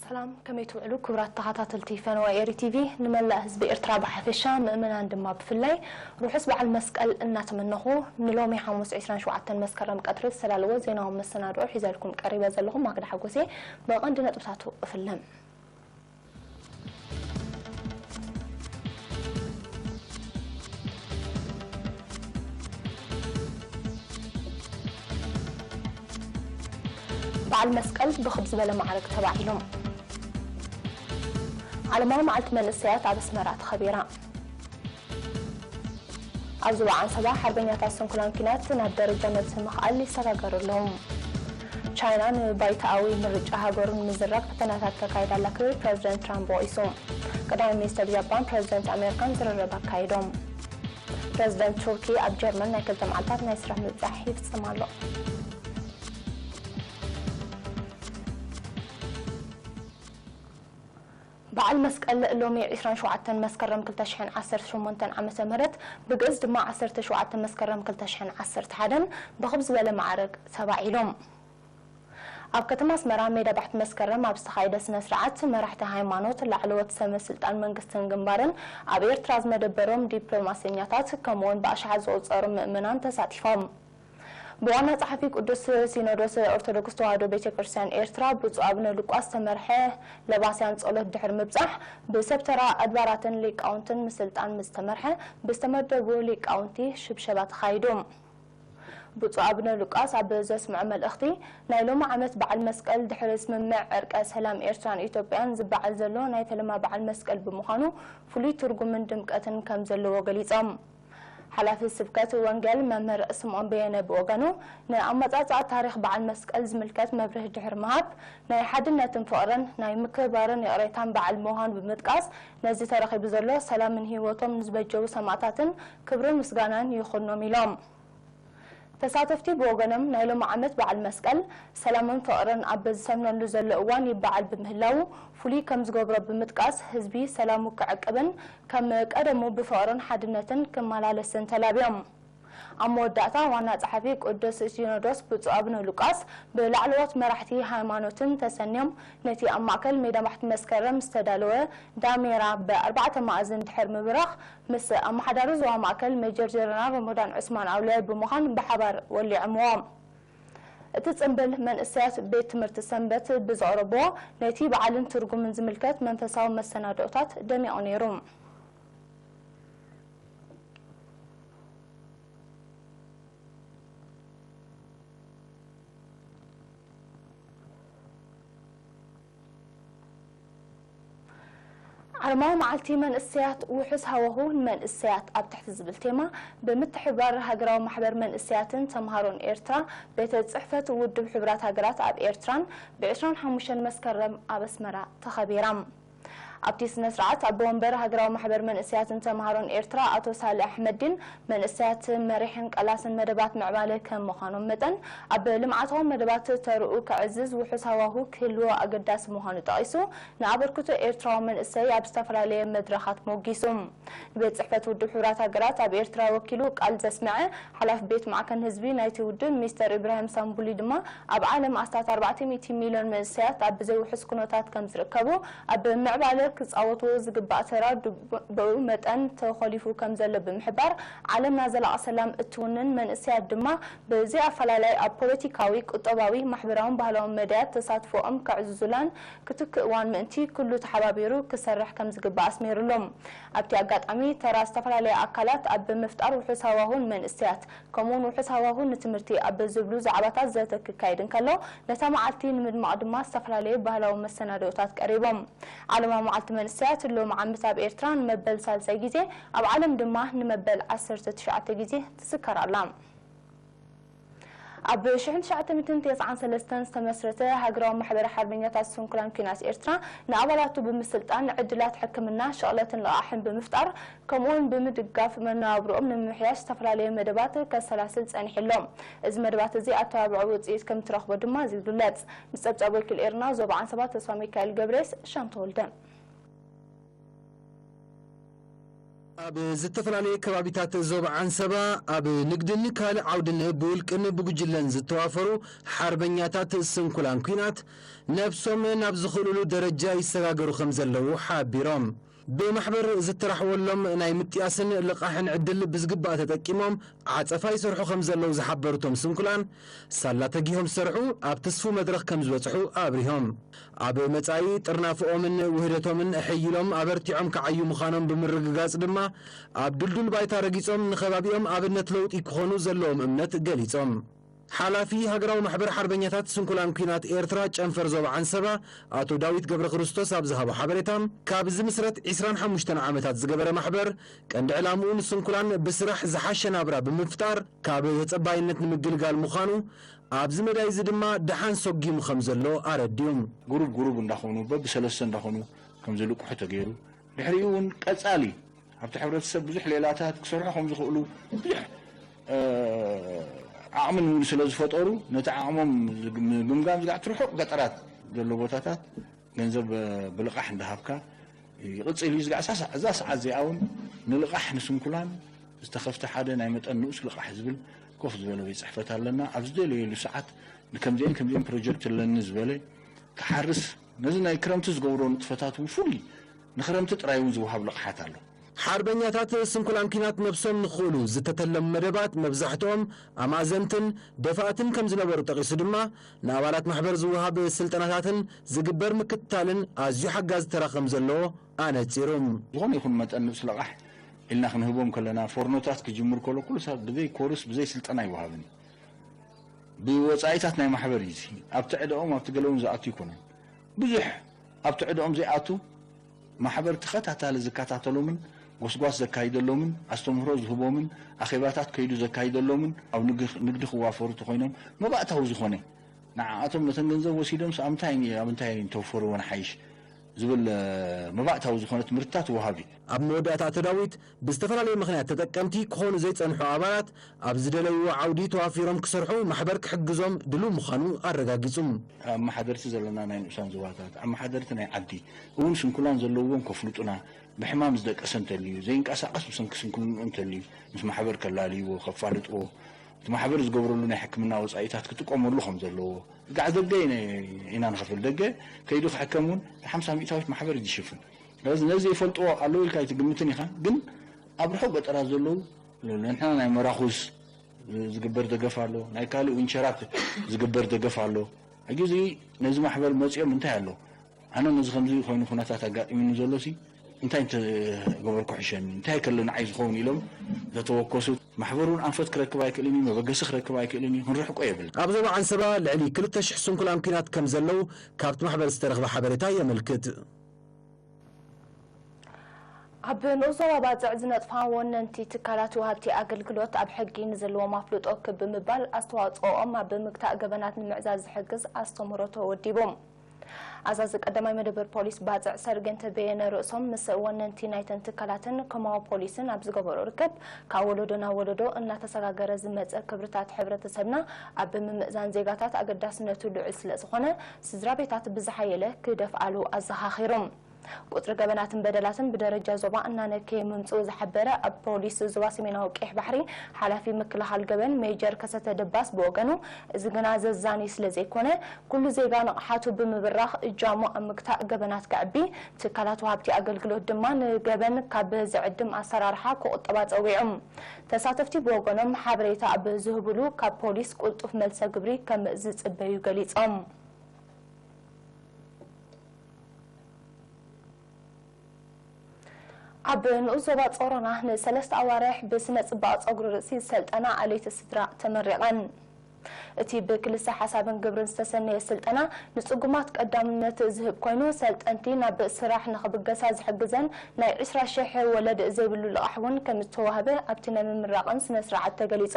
ሰላም፣ ከመይ ትውዕሉ ክቡራት ተኸታተልቲ ፈነወ ኤሪ ቲቪ? ንመላእ ህዝቢ ኤርትራ ብሓፈሻ፣ ምእመናን ድማ ብፍላይ ርሑስ በዓል መስቀል እናተመነኹ፣ ንሎሚ ሓሙስ ዕስራን ሸውዓተን መስከረም ቀትሪ ዝተዳለወ ዜናዊ መሰናድኦ ሒዘልኩም ቀሪበ ዘለኹ ማክዳ ሓጎሴ። ብቐንዲ ነጥብታቱ እፍልም። በዓል መስቀል ብኽብ ዝበለ ማዕረግ ተባዒሎም። ዓለማዊ መዓልቲ መንእሰያት ኣብ ኣስመራ ተኸቢራ። ኣብ ዞባ ዓንሰባ ሓርበኛታት ስንኩላን ኲናት ናብ ደረጃ ነብሲ ምኽኣል ይሰጋገሩ ኣለዉ። ቻይና ንባይታኣዊ ምርጫ ሃገሩ ንምዝራግ ፈተናታት ተካይዳ ኣላ ክብል ፕረዚደንት ትራምፕ ወቒሱ። ቀዳማይ ሚኒስተር ጃፓን ፕረዚደንት ኣሜሪካን ዝርርብ ኣካይዶም። ፕረዚደንት ቱርኪ ኣብ ጀርመን ናይ ክልተ መዓልታት ናይ ስራሕ ምብጻሕ ይፍጽም ኣሎ። በዓል መስቀል ሎሚ ዕስራን ሸውዓተን መስከረም ክልተ ሽሕን ዓሰርተ ሸሞንተን ዓመተ ምህረት፣ ብግእዝ ድማ ዓሰርተ ሸውዓተ መስከረም ክልተ ሽሕን ዓሰርተ ሓደን ብኽብ ዝበለ ማዕረግ ተባዒሎም። ኣብ ከተማ ኣስመራ ሜዳ ባሕቲ መስከረም ኣብ ዝተኻየደ ስነ ስርዓት፣ መራሕቲ ሃይማኖት፣ ላዕለዎት ሰበ ስልጣን መንግስትን ግንባርን፣ ኣብ ኤርትራ ዝመደበሮም ዲፕሎማሰኛታት፣ ከምኡውን ብኣሽሓት ዝቑጸሩ ምእመናን ተሳቲፎም። ብዋና ጸሓፊ ቅዱስ ሲኖዶስ ኦርቶዶክስ ተዋህዶ ቤተ ክርስቲያን ኤርትራ ብፁዕ ኣቡነ ሉቃስ ዝተመርሐ ለባስያን ጸሎት ድሕሪ ምብጻሕ፣ ብሰብ ተራ ኣድባራትን ሊቃውንትን ምስልጣን ምስ ተመርሐ፣ ብዝተመደቡ ሊቃውንቲ ሽብሸባ ተኻይዱ። ብፁዕ ኣቡነ ሉቃስ ኣብ ዘስምዖ መልእኽቲ፣ ናይ ሎሚ ዓመት በዓል መስቀል ድሕሪ ስምምዕ ዕርቀ ሰላም ኤርትራን ኢትዮጵያን ዝበዓል ዘሎ ናይ ፈለማ በዓል መስቀል ብምዃኑ፣ ፍሉይ ትርጉምን ድምቀትን ከም ዘለዎ ገሊጾም። ሓላፊ ስብከት ወንጌል መምህር ስምዖን በየነ ብወገኑ፣ ንኣመጻጽኣ ታሪኽ በዓል መስቀል ዝምልከት መብርሂ ድሕሪ ምሃብ፣ ናይ ሓድነትን ፍቕርን ናይ ምክብባርን ይቕሬታን በዓል ምዃኑ ብምጥቃስ፣ ነዚ ተረኺቡ ዘሎ ሰላምን ህይወቶም ንዝበጀዉ ሰማእታትን ክብርን ምስጋናን ይኹኖም ኢሎም። ተሳተፍቲ ብወገኖም፣ ናይ ሎሚ ዓመት በዓል መስቀል ሰላምን ፍቕርን ኣብ ዝሰፍነሉ ዘሎ እዋን ይበዓል ብምህላዉ፣ ፍሉይ ከም ዝገብሮ ብምጥቃስ፣ ህዝቢ ሰላሙ ክዕቅብን ከም ቀደሙ ብፍቕርን ሓድነትን ክመላለስን ተላብዮም። ኣብ መወዳእታ፣ ዋና ጸሓፊ ቅዱስ ሲኖዶስ ብፁዕ ኣቡነ ሉቃስ ብላዕለዎት መራሕቲ ሃይማኖትን ተሰንዮም፣ ነቲ ኣብ ማእከል ሜዳ ባሕቲ መስከረም ዝተዳለወ ዳሜራ ብኣርባዕተ መኣዝን ድሕሪ ምብራኽ፣ ምስ ኣመሓዳሪ ዞባ ማእከል ሜጀር ጀነራል ረመዳን ዑስማን ኣውልያይ ብምዃን ብሓባር ወሊዖምዎ። እቲ ጽምብል መንእሰያት ቤት ትምህርቲ ሰንበት ብዘቕረብዎ፣ ነቲ በዓልን ትርጉምን ዝምልከት መንፈሳዊ መሰናድኦታት ደሚቑ ነይሩ። ዓለማዊ መዓልቲ መንእሰያት፣ ውሑስ ሃዋሁ ንመንእሰያት ኣብ ትሕቲ ዝብል ቴማ፣ ብምትሕብባር ሃገራዊ ማሕበር መንእሰያትን ተምሃሮን ኤርትራ፣ ቤተ ጽሕፈት ውድብ ሕቡራት ሃገራት ኣብ ኤርትራን፣ ብ ዕስራን ሓሙሽተን መስከረም ኣብ ኣስመራ ተኸቢራ። ኣብቲ ስነ ስርዓት፣ ኣቦ ወንበር ሃገራዊ ማሕበር መንእሰያትን ተምሃሮን ኤርትራ ኣቶ ሳልሕ ኣሕመዲን፣ መንእሰያት መሪሕን ቀላስን መደባት ምዕባለ ከም ምዃኖም መጠን፣ ኣብ ልምዓታዊ መደባት ተርኡ ከዕዝዝ ውሑስ ሃዋሁ ክህልዎ ኣገዳሲ ምዃኑ ጠቒሱ፣ ንኣበርክቶ ኤርትራዊ መንእሰይ ኣብ ዝተፈላለየ መድረኻት ሞጊሱ። ንቤት ጽሕፈት ውድብ ሕቡራት ሃገራት ኣብ ኤርትራ ወኪሉ ቃል ዘስመዐ ሓላፊ ቤት ማዕከን ህዝቢ ናይቲ ውድብ ሚስተር ኢብራሂም ሳምቡሊ ድማ፣ ኣብ ዓለም ኣስታት ኣርባዕተ ሚእቲ ሚልዮን መንእሰያት ኣብ ብዘይውሑስ ኩነታት ከም ዝርከቡ፣ ኣብ ምዕባለ ክጻወትዎ ዝግባእ ተራ ድ-፣ ብኡ መጠን ተኾሊፉ ከም ዘሎ ብምሕባር፣ ዓለምና ዘላቒ ሰላም እትውንን መንእሰያት ድማ ብዘይ ኣፈላላይ ኣብ ፖለቲካዊ፣ ቁጠባዊ፣ ማሕበራውን ባህላውን መዳያት ተሳትፎኦም ከዕዝዙላን ክትክእዋን ምእንቲ ኩሉ ተሓባቢሩ ክሰርሕ ከም ዝግባእ ኣስሚሩሎም። ኣብቲ ኣጋጣሚ፣ ተራ ዝተፈላለያ ኣካላት ኣብ ምፍጣር ውሑስ ሃዋሁን መንእሰያት፣ ከምኡውን ውሑስ ሃዋሁ ንትምህርቲ ኣብ ዝብሉ ዛዕባታት ዘተ ክካየድ እንከሎ፣ ነታ መዓልቲ ንምድማቕ ድማ ዝተፈላለዩ ባህላዊ መሰናድኦታት ቀሪቦም። ዓለማዊ መዓልቲ መንእሰያት ሎሚ ዓመት ኣብ ኤርትራ ንመበል ሳልሳይ ግዜ፣ ኣብ ዓለም ድማ ንመበል ዓሰርተ ትሽዓተ ግዜ ትዝከር ኣላ። ኣብ ሽሕን ትሽዓተ ሚእትን ተስዓን ሰለስተን ዝተመስረተ ሃገራዊ ማሕበር ሓርበኛታት ስንኩላን ኲናት ኤርትራ ንኣባላቱ ብምስልጣን፣ ዕድላት ሕክምና፣ ሸቕለትን ልቓሕን ብምፍጣር፣ ከምኡውን ብምድጋፍ መነባብሮኦም ንምምሕያሽ ዝተፈላለዩ መደባት ከሰላስል ጸኒሑ ኣሎ። እዚ መደባት እዚ ኣተባብዖ ውጽኢት ከም ትረኽቦ ድማ ዝግለጽ። ንጸብጻብ ወኪል ኤርና ዞባ ዓንሰባ ተስፋ ሚካኤል ገብሬስ ሻም ተወልደ። ኣብ ዝተፈላለየ ከባቢታት ዞባ ዓንሰባ ኣብ ንግድን ካልእ ዓውድን ብውልቅን ብጉጅለን ዝተዋፈሩ ሓርበኛታት ስንኩላን ኲናት ነብሶም ናብ ዝኽእሉሉ ደረጃ ይሰጋገሩ ከም ዘለዉ ሓቢሮም። ብማሕበር ዝተራሕወሎም ናይ ምጥያስን ልቓሕን ዕድል ብዝግባእ ተጠቂሞም ዓጸፋ ይሰርሑ ከም ዘለዉ ዝሓበሩቶም ስንኩላን፣ ሳላ ተጊሆም ዝሰርሑ ኣብ ትስፉ መድረኽ ከም ዝበጽሑ ኣብሪሆም። ኣብ መጻኢ ጥርናፍኦምን ውህደቶምን ሕይሎም ኣበርቲዖም ክዓዩ ምዃኖም ብምርግጋጽ ድማ፣ ኣብ ድልዱል ባይታ ረጊጾም ንኸባቢኦም ኣብነት ለውጢ ክኾኑ ዘለዎም እምነት ገሊጾም። ሓላፊ ሃገራዊ ማሕበር ሓርበኛታት ስንኩላን ኲናት ኤርትራ ጨንፈር ዞባ ዓንሰባ ኣቶ ዳዊት ገብረ ክርስቶስ ኣብ ዝሃቦ ሓበሬታ፣ ካብ ዝምስረት ዕስራን ሓሙሽተን ዓመታት ዝገበረ ማሕበር፣ ቀንዲ ዕላምኡ ንስንኩላን ብስራሕ ዝሓሸ ናብራ ብምፍጣር ካብ ተጸባይነት ንምግልጋል ምዃኑ፣ ኣብዚ መዳይ እዚ ድማ ደሓን ሰጒሙ ከም ዘሎ ኣረዲኡ። ጉሩብ ጉሩብ እንዳኾኑ፣ በብሰለስተ እንዳኾኑ ከም ዝልቅሑ ተገይሩ። ድሕሪኡ እውን ቀጻሊ ኣብቲ ሕብረተሰብ ብዙሕ ሌላታት ክሰርሑ ከም ዝኽእሉ ብዙሕ፣ እ፣ ዓቕሚ እውን ስለ ዝፈጠሩ፣ ነቲ ዓቕሞም ዝግ-፣ ምግምጋም ዝግባእ፣ እቲ ርሑቕ ገጠራት ዘሎ ቦታታት ገንዘብ፣ እ፣ ብልቓሕ እንዳሃብካ ይቕጽል እዩ። ዝግባእ እዛ ሰዓ-፣ እዛ ሰዓት እዚኣ እውን ንልቓሕ ንስንኩላን ዝተኸፍተ ሓደ ናይ መጠን ንኡስ ልቓሕ ዝብል ኮፍ ዝበለ ቤት ጽሕፈት ኣለና። ኣብ ዝደለየሉ ሰዓት ንከምዚአን ከምዚአን ፕሮጀክት ኣለኒ ዝበለ ክሓርስ፣ ነዚ ናይ ክረምቲ ዝገብሮ ንጥፈታት እውን ፍሉይ ንክረምቲ ጥራይ እውን ዝወሃብ ልቕሓት ኣሎ። ሓርበኛታት ስንኩላን ኲናት ነብሶም ንኽእሉ ዝተተለሙ መደባት መብዛሕትኦም ኣማእዘንትን ደፋእትን ከም ዝነበሩ ጠቒሱ ድማ፣ ንኣባላት ማሕበር ዝወሃብ ስልጠናታትን ዝግበር ምክትታልን ኣዝዩ ሓጋዚ ተራ ከም ዘለዎ ኣነጺሩ። ዝኾነ ይኹን መጠን ንኡስ ልቓሕ ኢልና ክንህቦም ከለና፣ ፎርኖታት ክጅምር ከሎ ኩሉ ሰብ ብዘይ ኮርስ፣ ብዘይ ስልጠና ኣይወሃብን እዩ። ብወጻኢታት ናይ ማሕበር እዩ እዚ። ኣብቲ ዕዳኦም ኣብቲ ገለውን ዝኣቱ ኣይኮነን። ብዙሕ ኣብቲ ዕዳኦም ዘይኣቱ ማሕበር ተኸታታሊ ዝከታተሎምን ጎስጓስ ዘካይደሎምን ኣስተምህሮ ዝህቦምን ኣኼባታት ከይዱ ዘካይደሎምን ኣብ ንግ-፣ ንግዲ ክዋፈሩ ተኾይኖም መባእታዊ ዝኾነ ንዓኣቶም ነተን ገንዘብ ወሲዶም ኣብ እንታይ፣ ኣብ እንታይ እንተውፈርዎ ንሓይሽ ዝብል፣ እ፣ መባእታዊ ዝኾነ ትምህርትታት ወሃቢ። ኣብ መወዳእታ ኣቶ ዳዊት ብዝተፈላለየ ምኽንያት ተጠቀምቲ ክኾኑ ዘይጸንሑ ኣባላት ኣብ ዝደለይዎ ዓውዲ ተዋፊሮም ክሰርሑ ማሕበር ክሕግዞም ድሉው ምዃኑ ኣረጋጊጹ። ኣመሓደርቲ ዘለና ናይ ንኡሳን ዞባታት፣ ኣመሓደርቲ ናይ ዓዲ እውን ስንኩላን ዘለውዎም ከፍልጡና፣ ብሕማም ዝደቀሰ እንተልዩ፣ ዘይንቀሳቐስ ብሰንኪ ስንኩልንኡ እንተልዩ፣ ምስ ማሕበር ከላልይዎ፣ ከፋልጥዎ፣ እቲ ማሕበር ዝገብረሉ ናይ ሕክምና ወጻኢታት ክጥቀመሉ ከም ዘለዎ፣ ጋዕ ደገ ኢና፣ ኢና ንኸፍል። ደገ ከይዱ ክሕከም እውን ሓምሳ ሚእታዊት ማሕበር እዩ ዝሽፍን። ስለዚ ነዚ ዘይፈልጥዎ ኣለዉ ኢልካ ኣይትግምትን ኢኻ፣ ግን ኣብ ርሑቕ ገጠራት ዘለዉ፣ ንሕና ናይ መራኹስ ዝግበር ደገፍ ኣሎ፣ ናይ ካልእ ዊንቸራት ዝግበር ደገፍ ኣሎ። ሕጂ እዚ ነዚ ማሕበር መጺኦም እንታይ ኣሎ? ኣነ ነዚ ከምዚ ኮይኑ ኩነታት ኣጋጢሙኒ ዘሎ ሲ እንታይ እንተገበርኩ ሕሸኒ? እንታይ ከሎ ንዓይ ዝኸውን ኢሎም ዘተወከሱት ማሕበር እውን ኣንፈት ክረክብ ኣይክእልን እዩ፣ መበገሲ ክረክብ ኣይክእልን እዩ፣ ክንርሕቆ የብልና። ኣብ ዞባ ዓንሰባ ልዕሊ ክልተ ሽሕ ስንኩላን ኲናት ከም ዘለዉ ካብቲ ማሕበር ዝተረኽበ ሓበሬታ የመልክት። ኣብ ንኡስ ዞባ ባጽዕ ዝነጥፋ ወነንቲ ትካላት ወሃብቲ ኣገልግሎት ኣብ ሕጊ ንዘለዎም ኣፍልጦ ክብ ብምባል ኣስተዋጽኦኦም ኣብ ምግታእ ገበናት ንምዕዛዝ ዝሕግዝ ኣስተምህሮ ተወዲቡ። ኣዛዚ ቀዳማይ መደበር ፖሊስ ባጽዕ ሰርጌንተ በየነ ርእሶም ምስ ወነንቲ ናይተን ትካላትን ከማዊ ፖሊስን ኣብ ዝገበሮ ርክብ፣ ካብ ወለዶ ናብ ወለዶ እናተሰጋገረ ዝመጸ ክብርታት ሕብረተሰብና ኣብ ምምእዛን ዜጋታት ኣገዳስነቱ ልዑል ስለ ዝኾነ፣ ስድራ ቤታት ብዝሓየለ ክደፍኣሉ ኣዘኻኺሩ። ቁጽሪ ገበናትን በደላትን ብደረጃ ዞባ እናነከየ ምምጽኡ ዝሓበረ ኣብ ፖሊስ ዞባ ሰሜናዊ ቀይሕ ባሕሪ ሓላፊ ምክልኻል ገበን ሜጀር ከሰተ ደባስ ብወገኑ፣ እዚ ግና ዘዛኒ ስለ ዘይኮነ፣ ኩሉ ዜጋ ንቕሓቱ ብምብራኽ እጃሙ ኣብ ምግታእ ገበናት ከዕቢ፣ ትካላት ወሃብቲ ኣገልግሎት ድማ ንገበን ካብ ዘዕድም ኣሰራርሓ ክቑጠባ ጸዊዑ። ተሳተፍቲ ብወገኖም ሓበሬታ ኣብ ዝህብሉ ካብ ፖሊስ ቅልጡፍ መልሰ ግብሪ ከም ዝጽበዩ ገሊጾም። ኣብ ንኡስ ዞባ ጾሮና ንሰለስተ ኣዋርሕ ብስነ ጽባቐ ጸጉሪ ርእሲ ዝሰልጠና ኣለይቲ ስድራ ተመሪቐን። እቲ ብክልሰ ሓሳብን ግብርን ዝተሰነየ ስልጠና ንጽጉማት ቀዳምነት ዝህብ ኮይኑ፣ ሰልጠንቲ ናብ ስራሕ ንኽብገሳ ዝሕግዘን ናይ ዕስራ ሽሕ ወለድ ዘይብሉ ልቓሕ እውን ከም ዝተዋህበ ኣብቲ ናይ ምምራቕን ስነ ስርዓት ተገሊጹ።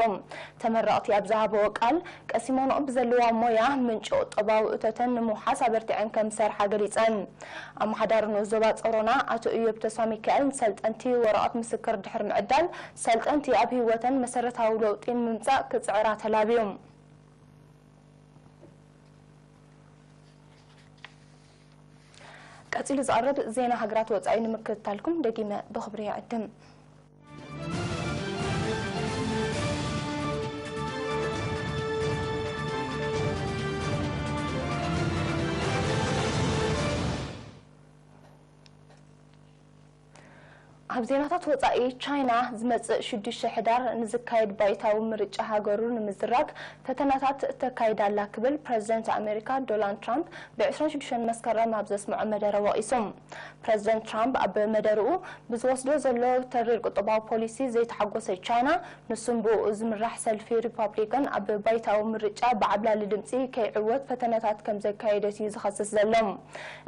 ተመረቕቲ ኣብ ዝሃበዎ ቃል፣ ቀሲሞንኦ ብዘለዋ ሞያ ምንጪ ቁጠባዊ እቶተን ንምውሓስ ኣበርቲዐን ከም ዝሰርሓ ገሊጸን። ኣመሓዳሪ ንኡስ ዞባ ጾሮና ኣቶ እዮብ ተስፋሚካኤል ንሰልጠንቲ ወረቐት ምስክር ድሕሪ ምዕዳል፣ ሰልጠንቲ ኣብ ህይወተን መሰረታዊ ለውጢ ንምምጻእ ክጽዕራ ተላብዩ። ቀጺሉ ዝቐርብ ዜና ሃገራት ወጻኢ ንምክትታልኩም ደጊመ ብኽብሪ ይዕድም። ኣብ ዜናታት ወጻኢ፣ ቻይና ዝመጽእ ሽዱሽተ ሕዳር ንዝካየድ ባይታዊ ምርጫ ሃገሩ ንምዝራግ ፈተናታት ተካይድ ኣላ ክብል ፕረዚደንት ኣሜሪካ ዶናልድ ትራምፕ ብ ዕስራን ሽዱሽተን መስከረም ኣብ ዘስምዖ መደረ ወቒሱ። ፕረዚደንት ትራምፕ ኣብ መደርኡ፣ ብዝወስዶ ዘሎ ተሪር ቁጠባዊ ፖሊሲ ዘይተሓጎሰት ቻይና፣ ንሱን ብእኡ ዝምራሕ ሰልፊ ሪፓብሊካን ኣብ ባይታዊ ምርጫ ብዓብላሊ ድምጺ ከይዕወት ፈተነታት ከም ዘካየደት እዩ ዝኸስስ ዘሎ።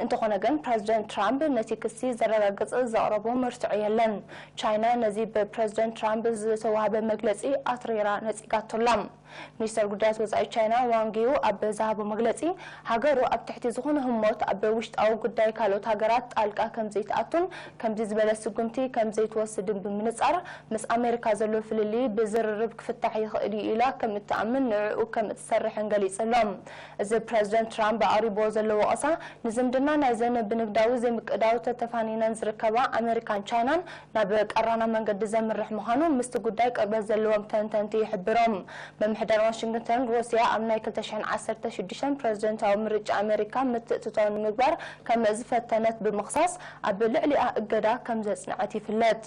እንተኾነ ግን፣ ፕረዚደንት ትራምፕ ነቲ ክሲ ዘረጋግጽ ዘቕረቦ መርትዖ የለን። ቻይና ነዚ ብፕረዚደንት ትራምፕ ዝተዋህበ መግለጺ ኣትሪራ ነጺጋቶ'ላ። ሚኒስተር ጉዳያት ወጻኢ ቻይና ዋንግ ዩ ኣብ ዝሃቦ መግለጺ፣ ሃገሩ ኣብ ትሕቲ ዝኾነ ህሞት ኣብ ውሽጣዊ ጉዳይ ካልኦት ሃገራት ጣልቃ ከም ዘይትኣቱን ከምዚ ዝበለ ስጉምቲ ከም ዘይትወስድን ብምንጻር፣ ምስ ኣሜሪካ ዘሎ ፍልልይ ብዝርርብ ክፍታሕ ይኽእል እዩ ኢላ ከም እትኣምን ንዕኡ ከም እትሰርሕን ገሊጹ ኣሎ። እዚ ፕረዚደንት ትራምፕ ኣቕሪብዎ ዘሎ ወቐሳ፣ ንዝምድና ናይዘን ብንግዳዊ ዘይምቅዳው ተተፋኒነን ዝርከባ ኣሜሪካን ቻይናን ናብ ቀራና መንገዲ ዘምርሕ ምዃኑ ምስቲ ጉዳይ ቅርበት ዘለዎም ተንተንቲ ይሕብሩ። ምምሕዳር ዋሽንግተን፣ ሩስያ ኣብ ናይ ክልተ ሽሕን ዓሰርተ ሽዱሽተን ፕረዚደንታዊ ምርጫ ኣሜሪካ ምትእትታው ንምግባር ከም ዝፈተነት ብምኽሳስ፣ ኣብ ልዕሊኣ እገዳ ከም ዘጽንዐት ይፍለጥ።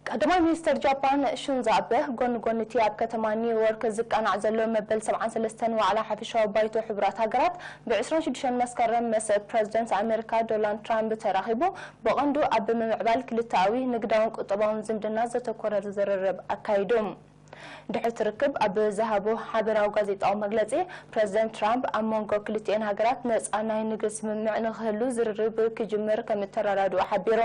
ቀዳማይ ሚኒስተር ጃፓን ሹንዞ ኣበ፣ ጎኒ ጎኒ እቲ ኣብ ከተማ ኒውዮርክ ዝቃናዕ ዘሎ መበል ሰብዓን ሰለስተን ዋዕላ ሓፈሻዊ ባይቶ ሕቡራት ሃገራት፣ ብ ዕስራን ሽዱሽተን መስከረም ምስ ፕረዚደንት ኣሜሪካ ዶናልድ ትራምፕ ተራኺቡ፣ ብቐንዱ ኣብ ምምዕባል ክልተኣዊ ንግዳውን ቁጠባውን ዝምድና ዘተኮረ ዝርርብ ኣካይዱ። ድሕሪ እቲ ርክብ ኣብ ዝሃቦ ሓበራዊ ጋዜጣዊ መግለጺ፣ ፕረዚደንት ትራምፕ ኣብ መንጎ ክልቲኤን ሃገራት ነጻ ናይ ንግዲ ስምምዕ ንኽህሉ ዝርርብ ክጅምር ከም እተረዳድኡ ሓቢሩ።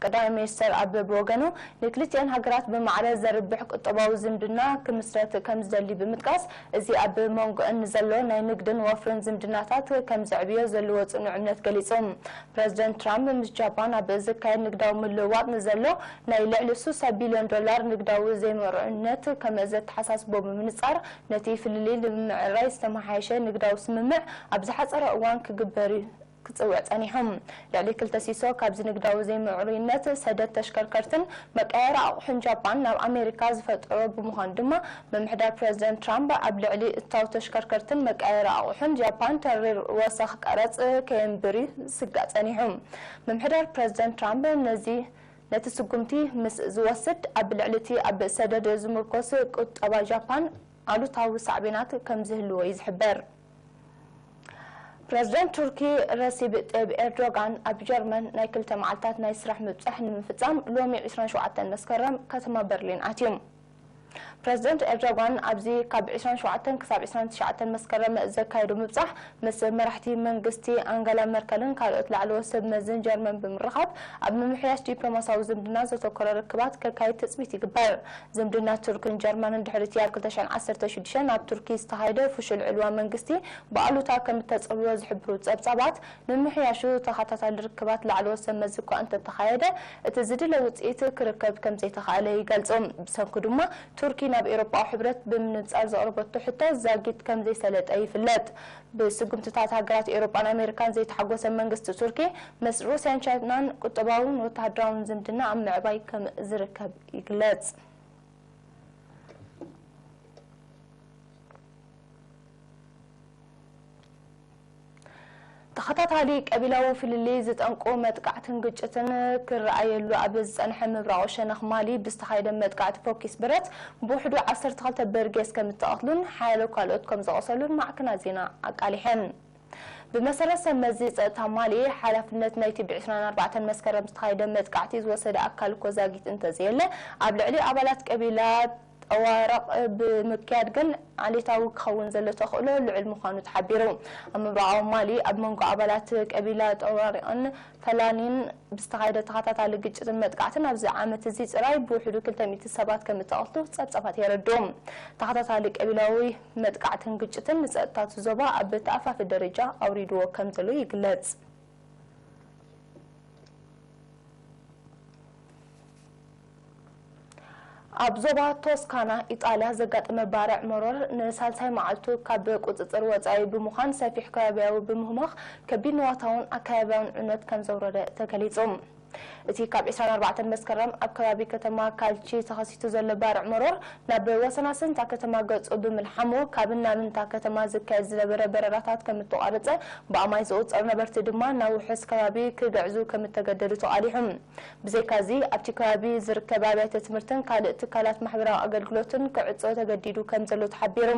ቀዳማይ ሚኒስተር ኣበ ብወገኑ፣ ንክልቲኤን ሃገራት ብማዕረ ዘርብሕ ቁጠባዊ ዝምድና ክምስረት ከም ዝደሊ ብምጥቃስ፣ እዚ ኣብ መንጎአን ንዘሎ ናይ ንግድን ወፍርን ዝምድናታት ከም ዘዕብዮ ዘለዎ ጽኑዕ እምነት ገሊጹ። ፕረዚደንት ትራምፕ ምስ ጃፓን ኣብ ዝካየድ ንግዳዊ ምልውዋጥ ንዘሎ ናይ ልዕሊ ስሳ ቢልዮን ዶላር ንግዳዊ ዘይምዕሩይነት ከም ዘተሓሳስቦ ብምንጻር፣ ነቲ ፍልልይ ንምምዕራይ ዝተመሓየሸ ንግዳዊ ስምምዕ ኣብ ዝሓጸረ እዋን ክግበር እዩ ክጽውዕ ጸኒሑ። ልዕሊ ክልተ ሲሶ ካብዚ ንግዳዊ ዘይምዕሩይነት ሰደድ ተሽከርከርትን መቀየሪ ኣቑሑን ጃፓን ናብ ኣሜሪካ ዝፈጠሮ ብምዃኑ ድማ፣ ምምሕዳር ፕረዚደንት ትራምፕ ኣብ ልዕሊ እታው ተሽከርከርትን መቀየሪ ኣቑሑን ጃፓን ተሪር ወሰኽ ቀረጽ ከየንብር እዩ ዝስጋእ ጸኒሑ። ምምሕዳር ፕረዚደንት ትራምፕ ነዚ ነቲ ስጉምቲ ምስ ዝወስድ፣ ኣብ ልዕሊ እቲ ኣብ ሰደድ ዝምርኮስ ቁጠባ ጃፓን ኣሉታዊ ሳዕቤናት ከም ዝህልዎ እዩ ዝሕበር። ፕረዚደንት ቱርኪ ረሲብ ጠይብ ኤርዶጋን ኣብ ጀርመን ናይ ክልተ መዓልታት ናይ ስራሕ ምብጻሕ ንምፍጻም ሎሚ ዕስራን ሸውዓተን መስከረም ከተማ በርሊን ኣትዩ። ፕረዚደንት ኤርዶጋን ኣብዚ ካብ ዕስራን ሸውዓተን ክሳብ ዕስራን ትሽዓተን መስከረም ዘካየዶ ምብጻሕ፣ ምስ መራሕቲ መንግስቲ ኣንገላ መርከልን ካልኦት ላዕለዎት ሰብ መዝን ጀርመን ብምርኻብ፣ ኣብ ምምሕያሽ ዲፕሎማሲያዊ ዝምድና ዘተኮረ ርክባት ከካይድ ትጽቢት ይግበር። ዝምድና ቱርክን ጀርመንን ድሕሪ እቲ ኣብ ክልተ ሽሕን ዓሰርተ ሽዱሽተን ኣብ ቱርኪ ዝተኻየደ ፍሹል ዕልዋ መንግስቲ ብኣሉታ ከም እተጸብዎ ዝሕብሩ ጸብጻባት፣ ምምሕያሹ ተኸታታሊ ርክባት ላዕለዎት ሰብ መዚ እኳ እንተተኻየደ፣ እቲ ዝድለ ውጽኢት ክርከብ ከም ዘይተኻእለ ይገልጹ። ብሰንኩ ድማ፣ ቱርኪ ናብ ኤውሮጳዊ ሕብረት ብምንጻር ዘቕረበቶ ሕቶ ዛጊት ከም ዘይሰለጠ ይፍለጥ። ብስጉምትታት ሃገራት ኤውሮጳን ኣሜሪካን ዘይተሓጎሰ መንግስቲ ቱርኪ፣ ምስ ሩስያን ቻይናን ቁጠባውን ወተሃደራውን ዝምድና ኣብ ምዕባይ ከም ዝርከብ ይግለጽ። ተኸታታሊ ቀቢላዊ ፍልልይ ዝጠንቁ መጥቃዕትን ግጭትን ክረኣየሉ ኣብ ዝጸንሐ ምብራቕ ሸነኽ ማሊ ብዝተኻየደ መጥቃዕቲ ፎኪስ ብረት ብውሕዱ ዓሰርተ ክልተ በርጌስ ከም እተቐትሉን ሓያሎ ካልኦት ከም ዘቖሰሉን ማዕከናት ዜና ኣቃሊሐን። ብመሰረት ሰብ መዚ ጸጥታ ማሊ፣ ሓላፍነት ናይቲ ብ ዕስራን ኣርባዕተን መስከረም ዝተኻየደ መጥቃዕቲ ዝወሰደ ኣካል እኮ ዛጊት እንተዘየለ፣ ኣብ ልዕሊ ኣባላት ቀቢላ ጠዋረቕ ብምክያድ ግን ዓሌታዊ ክኸውን ዘሎ ተኽእሎ ልዑል ምዃኑ ተሓቢሩ። ኣብ ምብራቓዊ ማሊ፣ ኣብ መንጎ ኣባላት ቀቢላ ጠዋሪቕን ፈላኒን ብዝተኻየደ ተኸታታሊ ግጭትን መጥቃዕትን፣ ኣብዚ ዓመት እዚ ጽራይ ብውሕዱ ክልተ ሚእቲ ሰባት ከም እተቐትሉ ጸብጻባት የረድኡ። ተኸታታሊ ቀቢላዊ መጥቃዕትን ግጭትን ንጸጥታ እቲ ዞባ ኣብ ተኣፋፊ ደረጃ ኣውሪድዎ ከም ዘሎ ይግለጽ። ኣብ ዞባ ቶስካና ኢጣልያ ዘጋጠመ ባርዕ መሮር ንሳልሳይ መዓልቱ ካብ ቁጽጽር ወጻኢ ብምዃን፣ ሰፊሕ ከባቢያዊ ብምህማኽ ከቢድ ንዋታውን ኣከባቢያውን ዕንወት ከም ዘውረደ ተገሊጹ። እቲ ካብ ዕስራን ኣርባዕተን መስከረም ኣብ ከባቢ ከተማ ካልቺ ተኸሲቱ ዘሎ ባርዕ መሮር ናብ ወሰናስን እታ ከተማ ገጹ ብምልሓሙ፣ ካብን ናብን እታ ከተማ ዝካየድ ዝነበረ በረራታት ከም እተቋረጸ፣ ብኣማይ ዝቑጸሩ ነበርቲ ድማ ናብ ውሑስ ከባቢ ክግዕዙ ከም እተገደዱ ተቓሊሑ። ብዘይካዚ፣ ኣብቲ ከባቢ ዝርከብ ኣብያተ ትምህርትን ካልእ ትካላት ማሕበራዊ ኣገልግሎትን ክዕጾ ተገዲዱ ከም ዘሎ ተሓቢሩ።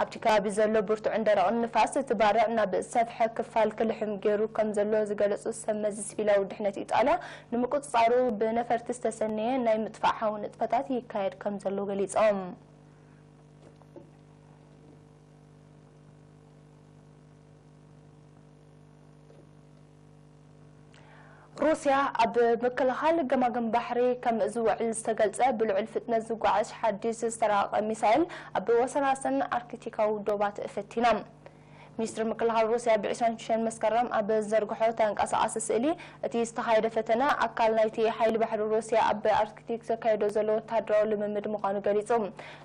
ኣብቲ ከባቢ ዘሎ ብርቱዕን ደረቕን ንፋስ፣ እቲ ባርዕ ናብ ዝሰፍሐ ክፋል ክልሕም ገይሩ ከም ዘሎ ዝገለጹ ሰብ መዚ ሲቪላዊ ድሕነት ኢጣልያ፣ ንምቁጽጻሩ ብነፈርቲ ዝተሰነየ ናይ ምጥፋእ ሓዊ ንጥፈታት ይካየድ ከም ዘሎ ገሊጾም። ሩስያ ኣብ ምክልኻል ገማግም ባሕሪ ከም ዝውዕል ዝተገልጸ ብልዑል ፍጥነት ዝጓዓዝ ሓድሽ ዝተራቐቐ ሚሳይል ኣብ ወሰናስን ኣርክቲካዊ ዶባት ፈቲና። ሚኒስትሪ ምክልኻል ሩስያ ብ ዕስራን ሽዱሽተን መስከረም ኣብ ዘርግሖ ተንቀሳቓሲ ስእሊ፣ እቲ ዝተኻየደ ፈተነ ኣካል ናይቲ ሓይሊ ባሕሪ ሩስያ ኣብ ኣርክቲክ ዘካየዶ ዘሎ ወተሃደራዊ ልምምድ ምዃኑ ገሊጹ።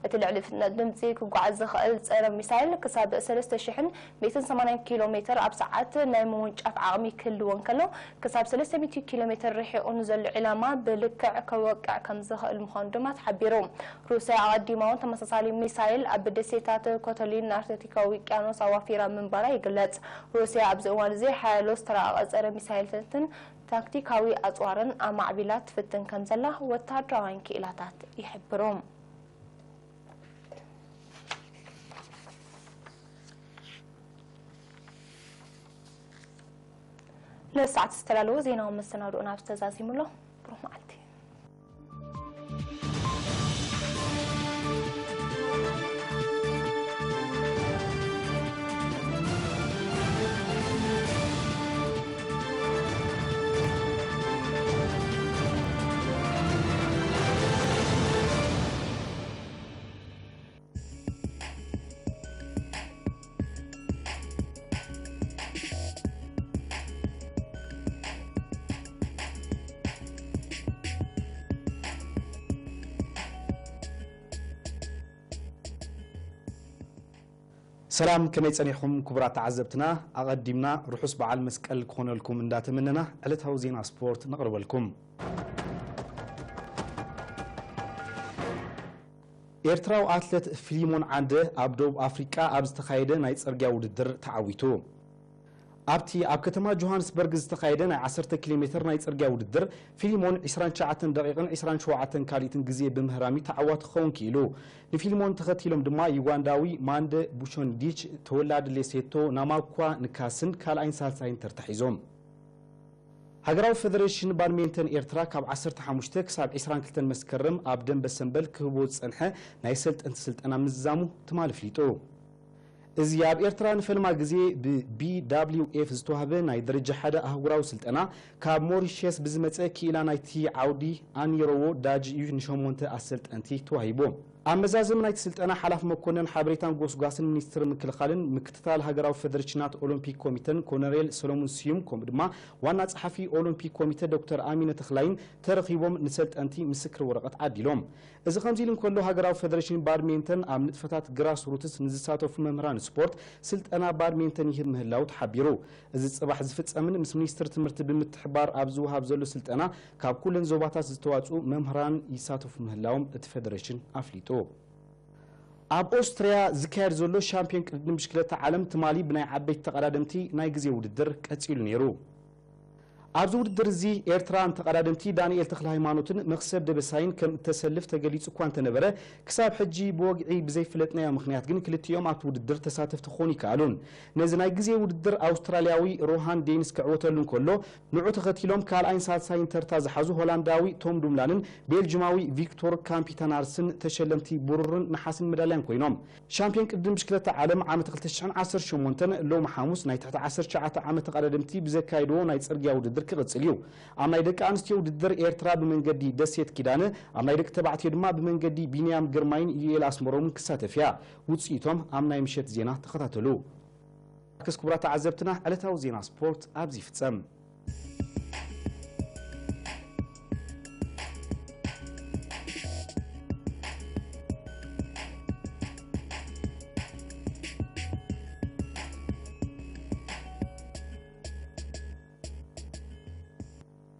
እቲ ልዕሊ ፍጥነት ድምጺ ክጓዓዝ ዝኽእል ጸረ ሚሳይል ክሳብ ሰለስተ ሽሕን ሚእትን ሰማንያን ኪሎ ሜትር ኣብ ሰዓት ናይ ምውንጫፍ ዓቕሚ ክህልዎ እንከሎ፣ ክሳብ ሰለስተ ሚእቲ ኪሎ ሜትር ርሒቑ ንዘሎ ዒላማ ብልክዕ ከወቅዕ ከም ዝኽእል ምዃኑ ድማ ተሓቢሩ። ሩስያ ኣቐዲማ እውን ተመሳሳሊ ሚሳይል ኣብ ደሴታት ኮቶሊን ኣርክቲካዊ ውቅያኖስ ኣዋፊራ ምንባራ ይግለጽ። ሩስያ ኣብዚ እዋን እዚ ሓያሎ ዝተራቐቐ ጸረ ሚሳይልታትን ታክቲካዊ ኣጽዋርን ኣማዕቢላ ትፍትን ከም ዘላ ወተሃደራውያን ክኢላታት ይሕብሩ። ንሰዓት ዝተዳለወ ዜናዊ መሰናድኦና ኣብዚ ተዛዚሙ ኣሎ። ብሩኽ መዓልቲ። ሰላም፣ ከመይ ጸኒሕኩም ክቡራት ተዓዘብትና? ኣቐዲምና ርሑስ በዓል መስቀል ክኾነልኩም እንዳተመነና፣ ዕለታዊ ዜና ስፖርት ነቕርበልኩም። ኤርትራዊ ኣትለት ፊሊሞን ዓንደ ኣብ ደቡብ ኣፍሪቃ ኣብ ዝተኻየደ ናይ ጽርግያ ውድድር ተዓዊቱ። ኣብቲ ኣብ ከተማ ጆሃንስበርግ ዝተኻየደ ናይ ዓሰርተ ኪሎ ሜትር ናይ ጽርግያ ውድድር፣ ፊሊሞን ዕስራን ትሽዓተን ደቂቕን ዕስራን ሸውዓተን ካልኢትን ግዜ ብምህራም እዩ ተዓዋቲ ክኸውን ክኢሉ። ንፊሊሞን ተኸቲሎም ድማ ዩጋንዳዊ ማንደ ቡሾንዲች፣ ተወላዲ ሌሴቶ ናማኳ ንካስን ካልኣይን ሳልሳይን ተርታ ሒዞም። ሃገራዊ ፈደሬሽን ባድሜንተን ኤርትራ ካብ ዓሰርተ ሓሙሽተ ክሳብ ዕስራን ክልተን መስከረም ኣብ ደንበ ሰምበል ክህቦ ዝጸንሐ ናይ ሰልጠንቲ ስልጠና ምዝዛሙ ትማሊ ኣፍሊጡ። እዚ ኣብ ኤርትራ ንፈልማ ግዜ ብ ቢ ደብሊው ኤፍ ዝተዋህበ ናይ ደረጃ ሓደ ኣህጉራዊ ስልጠና፣ ካብ ሞሪሸስ ብዝመጸ ክኢላ ናይቲ ዓውዲ ኣኒሮዎ ዳጅ እዩ ንሸሞንተ ኣሰልጠንቲ ተዋሂቡ። ኣብ መዛዘሚ ናይቲ ስልጠና፣ ሓላፊ መኮነን ሓበሬታን ጎስጓስን ሚኒስትሪ ምክልኻልን ምክትታል ሃገራዊ ፈደሬሽናት ኦሎምፒክ ኮሚተን ኮነሬል ሰሎሙን ስዩም፣ ከምኡ ድማ ዋና ጸሓፊ ኦሎምፒክ ኮሚተ ዶክተር ኣሚነ ተኽላይን ተረኺቦም ንሰልጠንቲ ምስክር ወረቐት ዓዲሎም። እዚ ከምዚ ኢሉ እንከሎ፣ ሃገራዊ ፈደሬሽን ባድሜንተን ኣብ ንጥፈታት ግራስ ሩትስ ንዝሳተፉ መምህራን ስፖርት ስልጠና ባድሜንተን ይህብ ምህላው ተሓቢሩ። እዚ ጽባሕ ዝፍጸምን ምስ ሚኒስትሪ ትምህርቲ ብምትሕባር ኣብ ዝወሃብ ዘሎ ስልጠና፣ ካብ ኩለን ዞባታት ዝተዋጽኡ መምህራን ይሳተፉ ምህላዎም እቲ ፈደሬሽን ኣፍሊጡ። ኣብ ኦስትርያ ዝካየድ ዘሎ ሻምፒዮን ቅድድም ብሽክለታ ዓለም ትማሊ ብናይ ዓበይቲ ተቐዳደምቲ ናይ ግዜ ውድድር ቀጺሉ ነይሩ። ኣብዚ ውድድር እዚ፣ ኤርትራ ንተቐዳደምቲ ዳንኤል ተኽለሃይማኖትን መኽሰብ ደበሳይን ከም እተሰልፍ ተገሊጹ እኳ እንተነበረ፣ ክሳብ ሕጂ ብወግዒ ብዘይፍለጥናዮ ምኽንያት ግን ክልቲኦም ኣብቲ ውድድር ተሳተፍቲ ክኾኑ ይከኣሉን። ነዚ ናይ ግዜ ውድድር ኣውስትራልያዊ ሮሃን ዴንስ ክዕወተሉ እንከሎ፣ ንዑ ተኸቲሎም ካልኣይን ሳልሳይን ተርታ ዝሓዙ ሆላንዳዊ ቶም ዱምላንን ቤልጅማዊ ቪክቶር ካምፒተናርስን ተሸለምቲ ብሩርን ነሓስን መዳልያን ኮይኖም። ሻምፒዮን ቅድድም ብሽክለታ ዓለም ዓመት ክልተ ሽሕን ዓሰርተ ሸሞንተን ሎሚ ሓሙስ ናይ ትሕቲ ዓሰርተ ትሽዓተ ዓመት ተቐዳደምቲ ብዘካየድዎ ናይ ጽርግያ ውድድር ክቕጽል እዩ። ኣብ ናይ ደቂ ኣንስትዮ ውድድር ኤርትራ ብመንገዲ ደሴት ኪዳነ፣ ኣብ ናይ ደቂ ተባዕትዮ ድማ ብመንገዲ ቢንያም ግርማይን ዩኤል ኣስመሮምን ክሳተፍ እያ። ውጽኢቶም ኣብ ናይ ምሸት ዜና ተኸታተሉ። ክስ ክቡራት ተዓዘብትና፣ ዕለታዊ ዜና ስፖርት ኣብዚ ይፍጸም።